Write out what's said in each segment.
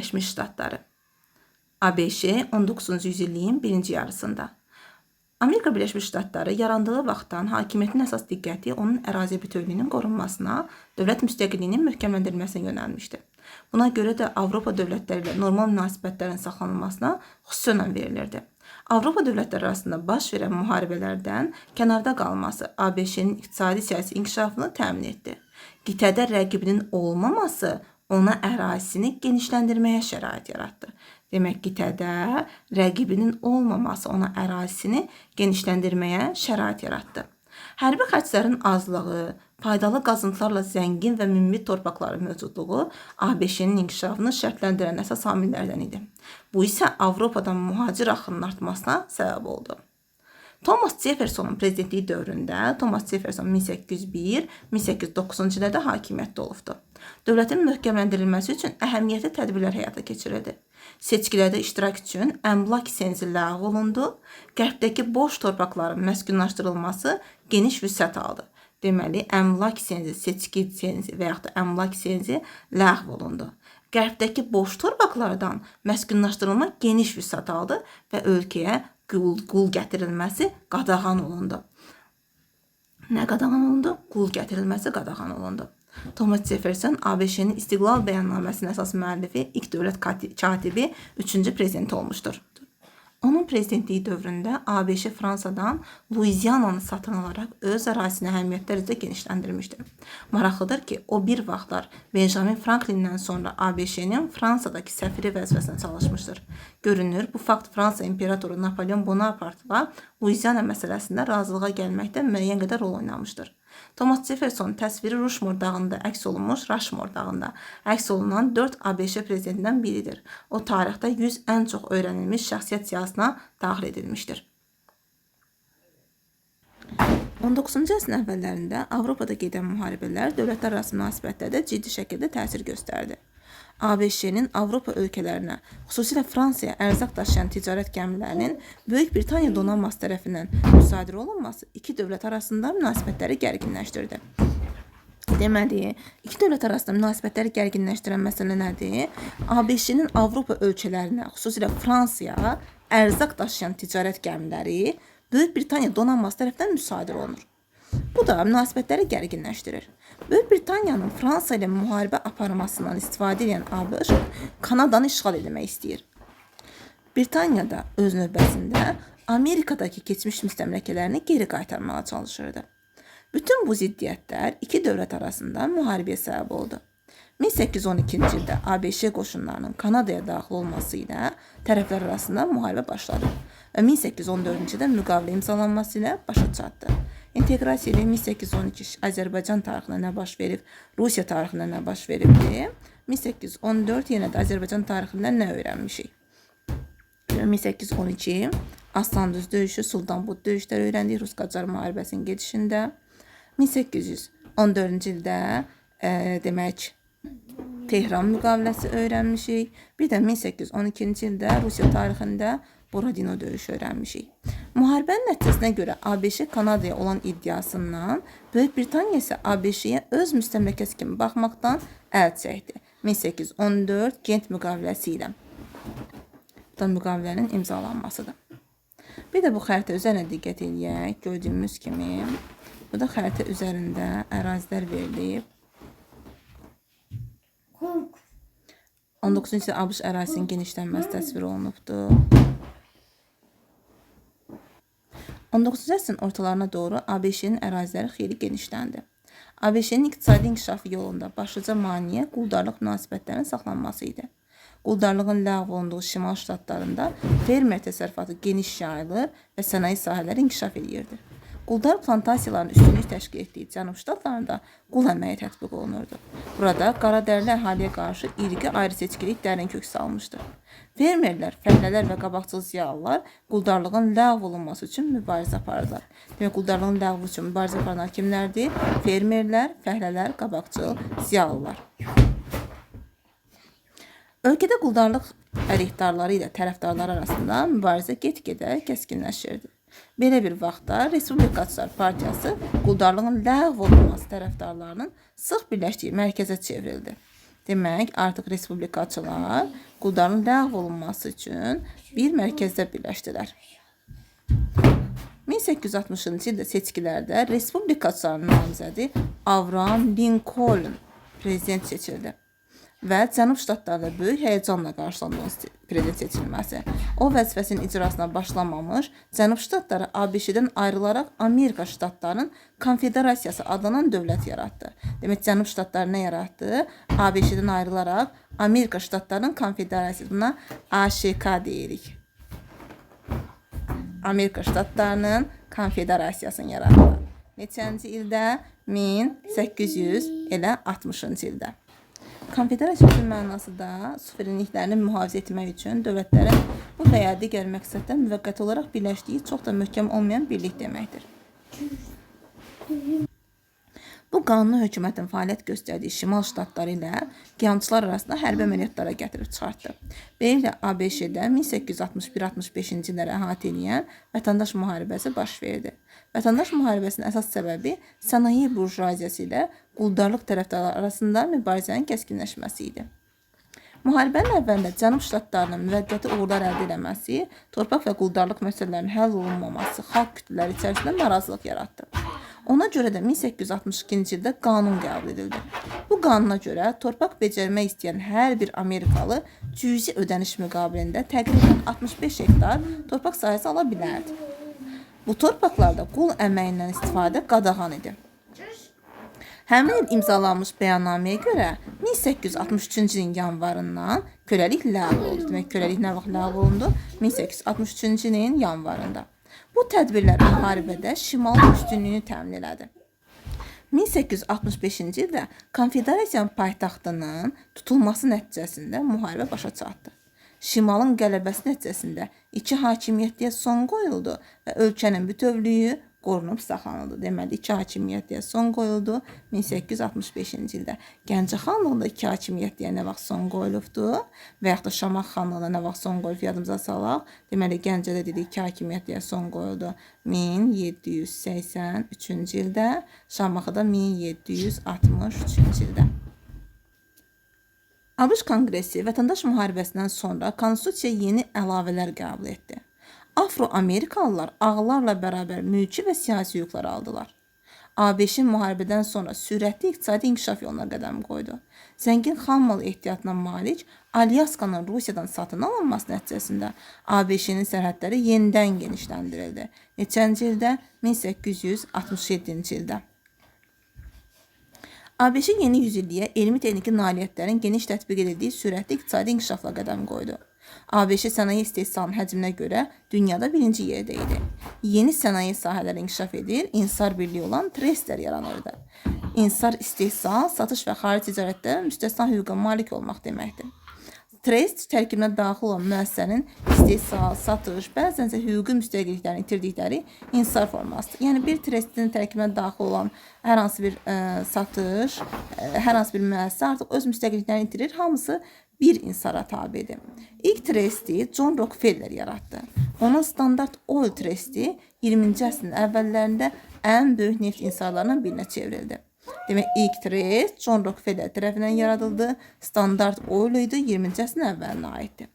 Birləşmiş Ştatları. ABŞ 19-cu yüzilliyin birinci yarısında. Amerika Birləşmiş Ştatları yarandığı vaxtdan hakimiyyətin əsas diqqəti onun ərazi bütövlüyünün qorunmasına, dövlət müstəqilliyinin möhkəmləndirilməsinə yönəlmişdi. Buna görə də Avropa dövlətləri ilə normal münasibətlərin saxlanılmasına xüsusi önəm verilirdi. Avropa dövlətləri arasında baş verən müharibələrdən kənarda qalması ABŞ-nin iqtisadi siyasi inkişafını təmin etdi. Qitədə rəqibinin olmaması ona ərazisini genişləndirməyə şərait yaratdı. Demək, qitədə rəqibinin olmaması ona ərazisini genişləndirməyə şərait yaratdı. Hərbi xərclərin azlığı, faydalı qazıntılarla zəngin və münbit torpaqların mövcudluğu ABŞ-nin inkişafını şərtləndirən əsas amillərdən idi. Bu isə Avropadan mühacir axınının artmasına səbəb oldu. Thomas Jeffersonun prezidentliyi dövründə Thomas Jefferson 1801-1809-cu illərdə hakimiyyətdə olubdu. Dövlətin möhkəmləndirilməsi üçün əhəmiyyətli tədbirlər həyata keçirildi. Seçkilərdə iştirak üçün əmlak senzi ləğv olundu. Qərbdəki boş torpaqların məskunlaşdırılması geniş vüsət aldı. Deməli, əmlak senzi, seçki senzi və yaxud da əmlak senzi ləğv olundu. Qərbdəki boş torpaqlardan məskunlaşdırılma geniş vüsət aldı və ölkəyə qul gətirilməsi qadağan olundu. Nə qadağan olundu? Qul gətirilməsi qadağan olundu. Thomas Jefferson ABŞ-nin İstiqlal Bəyannaməsinin əsas müəllifi, ilk dövlət katibi, 3-cü prezidenti olmuşdur. Onun prezidentliyi dövründə ABŞ Fransadan Luiziananı satın alaraq öz ərazisini əhəmiyyətli dərəcədə genişləndirmişdir. Maraqlıdır ki, o bir vaxtlar Benjamin Franklindən sonra ABŞ-nin Fransadakı səfiri vəzifəsinə çalışmışdır. Görünür, bu fakt Fransa imperatoru Napolyon Bonapartla Luiziana məsələsində razılığa gəlməkdə müəyyən qədər rol oynamışdır. Thomas Jefferson təsviri Rushmore dağında əks olunmuş Rushmore dağında əks olunan 4 ABŞ prezidentindən biridir. O tarixdə 100 ən çox öyrənilmiş şəxsiyyət siyahısına daxil edilmişdir. 19-cu əsrin əvvəllərində Avropada gedən müharibələr dövlətlər arası münasibətlərdə ciddi şəkildə təsir göstərdi. ABŞ-nin Avropa ölkələrinə, xüsusilə Fransaya ərzaq daşıyan ticarət gəmilərinin Böyük Britaniya donanması tərəfindən müsadirə olunması iki dövlət arasında münasibətləri gərginləşdirdi. Deməli, iki dövlət arasında münasibətləri gərginləşdirən məsələ nədir? ABŞ-nin Avropa ölkələrinə, xüsusilə Fransaya ərzaq daşıyan ticarət gəmiləri Böyük Britaniya donanması tərəfindən müsadirə olunur. Bu da münasibətləri gərginləşdirir. Böyük Britaniyanın Fransa ilə müharibə aparmasından istifadə edən ABŞ Kanadanı işğal etmək istəyir. Britaniya da öz növbəsində Amerikadakı keçmiş müstəmləkələrini geri qaytarmağa çalışırdı. Bütün bu ziddiyyətlər iki dövlət arasında müharibəyə səbəb oldu. 1812-ci ildə ABŞ qoşunlarının Kanadaya daxil olması ilə tərəflər arasında müharibə başladı və 1814-cü ildə müqavilə imzalanması ilə başa çatdı. İnteqrasiya ilə 1812 Azərbaycan tarixində nə baş verib, Rusiya tarixində nə baş veribdi? 1814 yenə də Azərbaycan tarixindən nə öyrənmişik? 1812 Aslandüz döyüşü, Sultanbud döyüşləri öyrəndik Rus-Qacar müharibəsinin gedişində. 1814-cü ildə demək Tehran müqaviləsi öyrənmişik. Bir də 1812-ci ildə Rusiya tarixində Borodino döyüşü öyrənmişik. Müharibənin nəticəsinə görə ABŞ Kanadaya olan iddiasından, Böyük Britaniya isə ABŞ-yə öz müstəmləkəsi kimi baxmaqdan əl çəkdi. 1814 Gent müqaviləsi ilə. Bu da müqavilənin imzalanmasıdır. Bir də bu xəritə üzərinə diqqət eləyək. Gördüyümüz kimi burada xəritə üzərində ərazilər verilib. 19-cu əsr ABŞ ərazisinin genişlənməsi təsvir olunubdur. 19-cu əsrin ortalarına doğru ABŞ-nin əraziləri xeyli genişləndi. ABŞ-nin iqtisadi inkişafı yolunda başlıca maneə quldarlıq münasibətlərinin saxlanması idi. Quldarlığın ləğv olunduğu şimal ştatlarında fermer təsərrüfatı geniş yayılır və sənaye sahələri inkişaf eləyirdi. Quldar plantasiyalarının üstünlük təşkil etdiyi cənub ştatlarında qul əməyi tətbiq olunurdu. Burada qaradərili əhaliyə qarşı irqi ayrı-seçkilik dərin kök salmışdı. Fermerlər, fəhlələr və qabaqcıl ziyalılar quldarlığın ləğv olunması üçün mübarizə aparırdılar. Demək, quldarlığın ləğvi üçün mübarizə aparanlar kimlərdir? Fermerlər, fəhlələr, qabaqcıl ziyalılar. Ölkədə quldarlıq əleyhdarları ilə tərəfdarları arasında mübarizə get-gedə kəskinləşirdi. Belə bir vaxtda Respublikaçılar Partiyası quldarlığın ləğv olunması tərəfdarlarının sıx birləşdiyi mərkəzə çevrildi. Demək, artıq respublikaçılar quldarlığın ləğv olunması üçün bir mərkəzdə birləşdilər. 1860-cı ildə seçkilərdə respublikaçıların namizədi Abraham Lincoln prezident seçildi və Cənub ştatlarda böyük həyəcanla qarşılandı onun prezident seçilməsi. O vəzifəsinin icrasına başlamamış, Cənub ştatları ABŞ-dən ayrılaraq Amerika ştatlarının Konfederasiyası adlanan dövlət yaratdı. Demək, Cənub ştatları nə yaratdı? ABŞ-dən ayrılaraq Amerika ştatlarının Konfederasiyası. Buna AŞK deyirik. Amerika ştatlarının Konfederasiyasını yaratdı. Neçənci ildə? 1860-cı ildə. Konfederasiya sözünün mənası da suverenliklərini mühafizə etmək üçün dövlətlərin bu və ya digər məqsəddə müvəqqəti olaraq birləşdiyi çox da möhkəm olmayan birlik deməkdir. Bu qanuni hökumətin fəaliyyət göstərdiyi Şimal ştatları ilə qiyamçılar arasında hərbi əməliyyatlara gətirib çıxartdı. Beləliklə ABŞ-də 1861-65-ci illəri əhatə edən vətəndaş müharibəsi baş verdi. Vətəndaş müharibəsinin əsas səbəbi sənaye burjuaziyası ilə quldarlıq tərəfdarları arasında mübarizənin kəskinləşməsi idi. Müharibənin əvvəlində Cənub ştatlarının müvəqqəti uğurlar əldə eləməsi, torpaq və quldarlıq məsələlərinin həll olunmaması xalq kütlələri içərisində narazılıq yaratdı. Ona görə də 1862-ci ildə qanun qəbul edildi. Bu qanuna görə torpaq becərmək istəyən hər bir Amerikalı cüzi ödəniş müqabilində təqribən 65 hektar torpaq sahəsi ala bilərdi. Bu torpaqlarda qul əməyindən istifadə qadağan idi. Həmin il imzalanmış bəyannaməyə görə 1863-cü ilin yanvarından köləlik ləğv olundu. Demək, köləlik nə vaxt ləğv olundu? 1863-cü ilin yanvarında. Bu tədbirlər müharibədə Şimalın üstünlüyünü təmin elədi. 1865-ci ildə Konfederasiyanın paytaxtının tutulması nəticəsində müharibə başa çatdı. Şimalın qələbəsi nəticəsində iki hakimiyyətliyə son qoyuldu və ölkənin bütövlüyü qorunub saxlanıldı. Deməli, iki hakimiyyətliyə son qoyuldu 1865-ci ildə. Gəncə xanlığında iki hakimiyyətliyə nə vaxt son qoyulubdu? Və yaxud da Şamaxı xanlığında nə vaxt son qoyulub yadımıza salaq. Deməli, Gəncədə dedik iki hakimiyyətliyə son qoyuldu 1783-cü ildə, Şamaxıda 1763-cü ildə. ABŞ Konqresi vətəndaş müharibəsindən sonra konstitusiyaya yeni əlavələr qəbul etdi. Afroamerikalılar ağlarla bərabər mülki və siyasi hüquqlar aldılar. ABŞ müharibədən sonra sürətli iqtisadi inkişaf yoluna qədəm qoydu. Zəngin xammal ehtiyatına malik Alyaskanın Rusiyadan satın alınması nəticəsində ABŞ-nin sərhədləri yenidən genişləndirildi. Neçənci ildə? 1867-ci ildə. ABŞ yeni yüzilliyə elmi texniki nailiyyətlərin geniş tətbiq edildiyi sürətli iqtisadi inkişafla qədəm qoydu. ABŞ sənaye istehsalının həcminə görə dünyada birinci yerdə idi. Yeni sənaye sahələri inkişaf edir, insar birliyi olan trestlər yaranırdı. İnsar istehsal, satış və xarici ticarətdə müstəsna hüquqa malik olmaq deməkdir. Trest tərkibinə daxil olan müəssisənin istehsal, satış, bəzən isə hüquqi müstəqilliklərini itirdikləri insar formasıdır. Yəni bir trestin tərkibinə daxil olan hər hansı bir satış, hər hansı bir müəssisə artıq öz müstəqilliklərini itirir, hamısı bir insara tabedir. İlk tresti John Rockefeller yaratdı. Onun Standard Oil tresti 20-ci əsrin əvvəllərində ən böyük neft insarlarından birinə çevrildi. Demək, ilk trest John Rockefeller tərəfindən yaradıldı. Standard Oil idi, 20-ci əsrin əvvəlinə aiddir.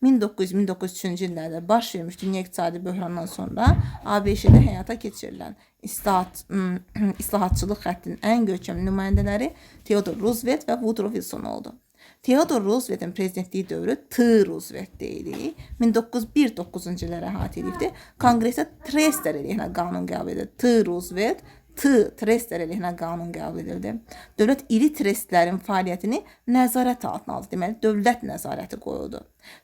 1900-1903-cü illərdə baş vermiş dünya iqtisadi böhrandan sonra ABŞ-də həyata keçirilən islahatçılıq xəttinin ən görkəmli nümayəndələri Theodore Roosevelt və Woodrow Wilson oldu. Theodore Rooseveltin prezidentliyi dövrü T. Roosevelt deyilik. 1901-9-cu illəri əhatə edibdi. Konqresdə trestlər əleyhinə qanun qəbul edildi. T. Roosevelt T. Trestlər əleyhinə qanun qəbul edildi. Dövlət iri trestlərin fəaliyyətini nəzarət altına aldı. Deməli, dövlət nəzarəti qoyuldu.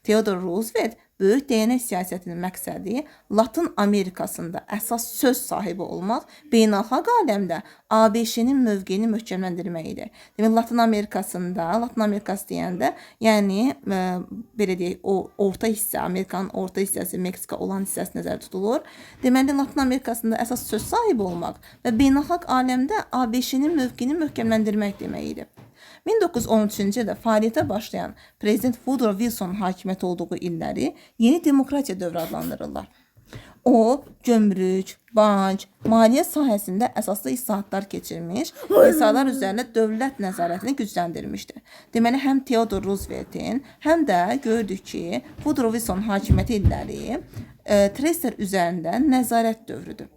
Theodore Roosevelt böyük dəyənək siyasətinin məqsədi Latın Amerikasında əsas söz sahibi olmaq, beynəlxalq aləmdə ABŞ-nin mövqeyini möhkəmləndirmək idi. Demək, Latın Amerikasında, Latın Amerikası deyəndə, yəni belə deyək, o orta hissə, Amerikanın orta hissəsi, Meksika olan hissəsi nəzərdə tutulur. Deməli, Latın Amerikasında əsas söz sahibi olmaq və beynəlxalq aləmdə ABŞ-nin mövqeyini möhkəmləndirmək demək idi. 1913-cü ildə fəaliyyətə başlayan Prezident Woodrow Wilsonun hakimiyyəti olduğu illəri yeni demokratiya dövrü adlandırırlar. O, gömrük, bank, maliyyə sahəsində əsaslı islahatlar keçirmiş, insanlar üzərində dövlət nəzarətini gücləndirmişdi. Deməli, həm Theodore Rooseveltin, həm də gördük ki, Woodrow Wilson hakimiyyəti illəri trestlər üzərində nəzarət dövrüdür.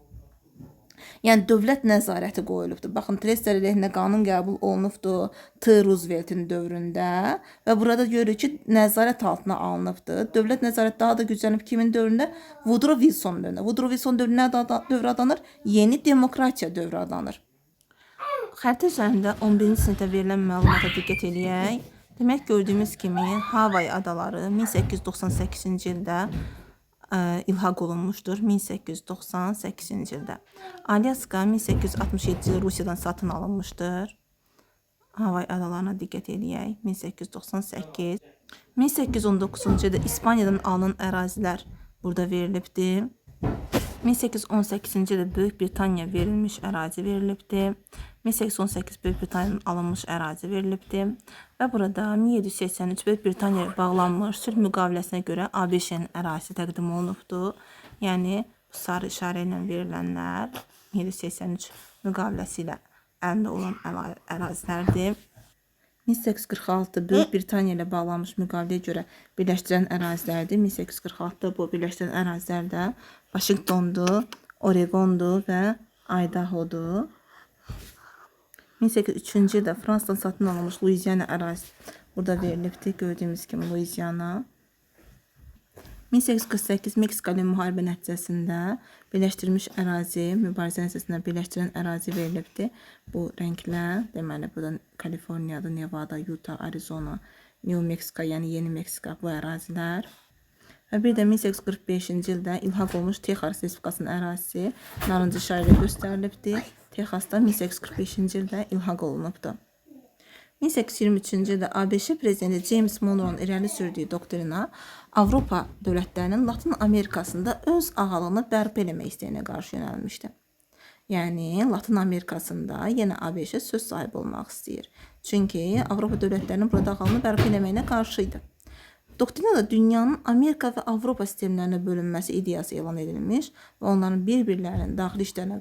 Yəni dövlət nəzarəti qoyulubdur. Baxın, trestlər əleyhinə qanun qəbul olunubdur T. Rooseveltin dövründə və burada görürük ki, nəzarət altına alınıbdır. Dövlət nəzarəti daha da güclənib kimin dövründə? Woodrow Wilson dövründə. Woodrow Wilson dövrü nə dövrü adlanır? Yeni demokratiya dövrü adlanır. Xəritə üzərində 11-ci sinifdə verilən məlumata diqqət eləyək. Demək, gördüyümüz kimi Havay adaları 1898-ci ildə ilhaq olunmuşdur 1898-ci ildə. Alyaska 1867-ci ildə Rusiyadan satın alınmışdır. Havay adalarına diqqət eləyək. 1898. 1819-cu ildə İspaniyadan alınan ərazilər burada verilibdir. 1818-ci ildə Böyük Britaniya verilmiş ərazi verilibdir. 1818 Böyük Britaniyadan alınmış ərazi verilibdir. Və burada 1783 Böyük Britaniya bağlanmış sülh müqaviləsinə görə ABŞ-nin ərazisi təqdim olunubdur. Yəni sarı işarə ilə verilənlər 1783 müqaviləsi ilə əldə olan ərazilərdir. 1846 Böyük Britaniya ilə bağlanmış müqaviləyə görə birləşdirən ərazilərdir. 1846-da bu birləşdirən ərazilər də Vaşinqtondur, Oregondur və Idahodur. 1803-cü ildə Fransadan satın alınmış Louisiana ərazisi burada verilibdir. Gördüyümüz kimi Louisiana. 1848 Meksika ilə müharibə nəticəsində birləşdirilmiş ərazi, mübarizə nəticəsində birləşdirilən ərazi verilibdir. Bu rənglə, deməli, burada Kaliforniyada, Nevada, Utah, Arizona, New Mexico, yəni Yeni Meksika bu ərazilər. Və bir də 1845-ci ildə ilhaq olmuş Texas Respublikasının ərazisi narıncı işarə ilə göstərilibdir. Texasda 1845-ci ildə ilhaq olunubdur. 1823-cü ildə ABŞ prezidenti James Monroe'nun irəli sürdüyü doktrina Avropa dövlətlərinin Latın Amerikasında öz ağalığını bərpa eləmək istəyinə qarşı yönəlmişdi. Yəni Latın Amerikasında yenə ABŞ söz sahibi olmaq istəyir. Çünki Avropa dövlətlərinin burada ağalığını bərpa eləməyinə qarşı idi. Doktrinada dünyanın Amerika və Avropa sistemlərinə bölünməsi ideyası elan edilmiş və onların bir-birlərinin daxili işlərinə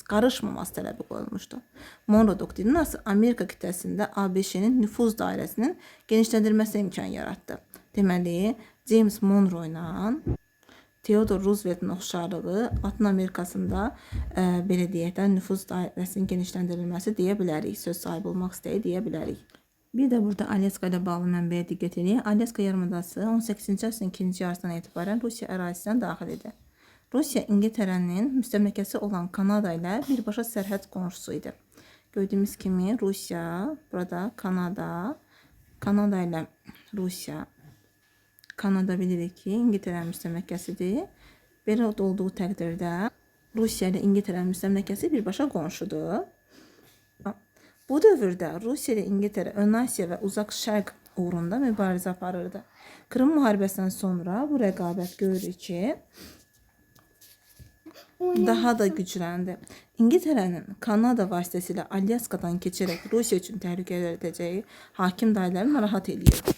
qarışmaması tələbi qoyulmuşdu. Monroe doktrinası Amerika qitəsində ABŞ-nin nüfuz dairəsinin genişləndirilməsinə imkan yaratdı. Deməli, James Monroe ilə Theodore Rooseveltin oxşarlığı Latın Amerikasında belə deyək də nüfuz dairəsinin genişləndirilməsi deyə bilərik. Söz sahibi olmaq istəyi deyə bilərik. Bir də burada Alyaska ilə bağlı mənbəyə diqqət edək. Alyaska yarımadası 18-ci əsrin ikinci yarısından etibarən Rusiya ərazisinə daxil idi. Rusiya İngiltərənin müstəmləkəsi olan Kanada ilə birbaşa sərhəd qonşusu idi. Gördüyümüz kimi Rusiya, burada Kanada, Kanada ilə Rusiya. Kanada bilirik ki, İngiltərənin müstəmləkəsidir. Belə olduğu təqdirdə Rusiya ilə İngiltərənin müstəmləkəsi birbaşa qonşudur. Bu dövrdə Rusiya ilə İngiltərə Ön Asiya və Uzaq Şərq uğrunda mübarizə aparırdı. Krım müharibəsindən sonra bu rəqabət görürük ki, daha da gücləndi. İngiltərənin Kanada vasitəsilə Alyaskadan keçərək Rusiya üçün təhlükə yaradacaqı hakim dairələri narahat eləyirdi.